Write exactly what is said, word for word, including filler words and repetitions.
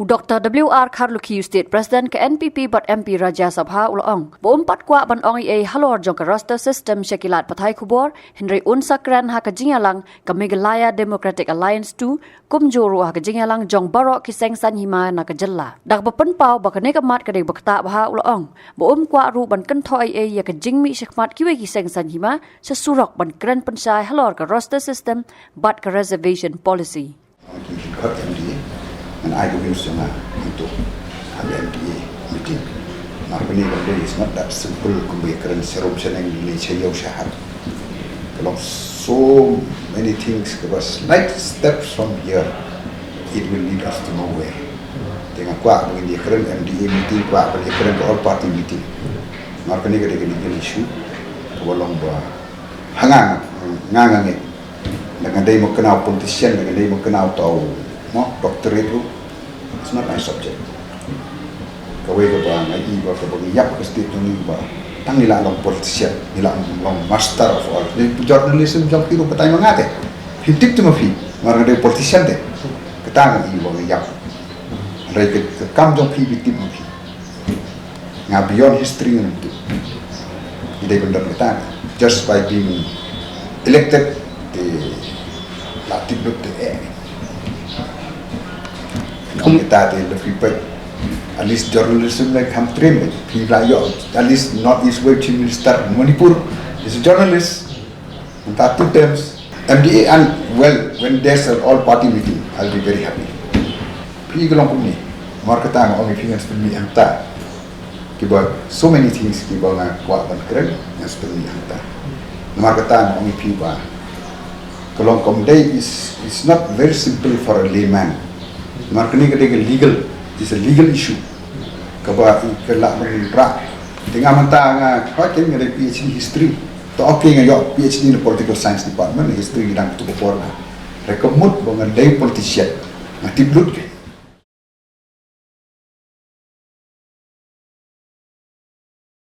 Dr W R Kharlukhi, State President ka N P P bad M P Rajya Sabha, u la ong ba um pat kwah ban ong ei ei halor jong ka roster system sha ki lad pathai khubor, hynrei un sa kren ha ka jingïalang ka Meghalaya Democratic Alliance two, kumjuh ruh ha ka jingïalang jong baroh ki seng saiñ hima na ka jylla. Da kaba pynpaw ba kane ka mat ka dei ba ktah bha, u la ong ba um kwah ruh ban kynthoh ei ei ïa ka jingmih shakhmat kiwei ki seng saiñ hima sha surok ban kren pynshai halor ka roster system bad ka reservation policy. Ki khot M D A, ngan ai ka views jong nga hangto ha ka M D A meeting. Namar kane ka dei, it's not that simple kumba ïa kren sharum shaneng ne sha ïew sha har. Ka long so many things, kaba slight steps from here, it will lead us to nowhere. Te nga kwah ba ngin ïa kren M D A meeting, kwah ba ïa kren ka all party meeting. Namar kane ka dei ka legal issue kaba long ba ha nga, nga nga ngeit. Lada nga dei ma kynnoh politician, lada nga dei ma kynnoh tau, mo, doctorate ruh, it's not my subject. Kawei kaba nga i ba kaba ngi ïap ka state jong ngi ba tang ngi lah long politician, ngi lah long master of all. Dei journalism jong phi ruh batai ma nga te. Phim tip te ma phi, namar nga dei politician te. Kata nga i ba ngi ïap. Hynrei ka, ka kam jong phi, phi tip ma phi. Nga beyond history ngan tip. Ngi dei ban don kata. Just by being elected te la tip lut te eh. Kum kita te la phi peit. At least journalism like ham train, phi la ïoh at least North East Wave Chief Minister Manipur is a journalist. Mynta two terms. M D A and, well, when there's an all party meeting, I'll be very happy. Phi ka long kumne. Namar kata nga ong ïa phi ngan sdang mih hangta. Kiba so many things kiba nga kwah ban kren, ngan sdang mih hangta. Namar kata nga ong ïa phi ba ka long kam dei is, is not very simple for a layman. Namar kane ka dei ka legal, is a legal issue. Kaba i ka lah ban rah. Te nga mynta nga, okay, nga dei P H D history. To okay, nga ïoh P H D in the political science department, history dang tu ka por nga. Hynrei ka mut ba nga dei politician, nga tip lut ka.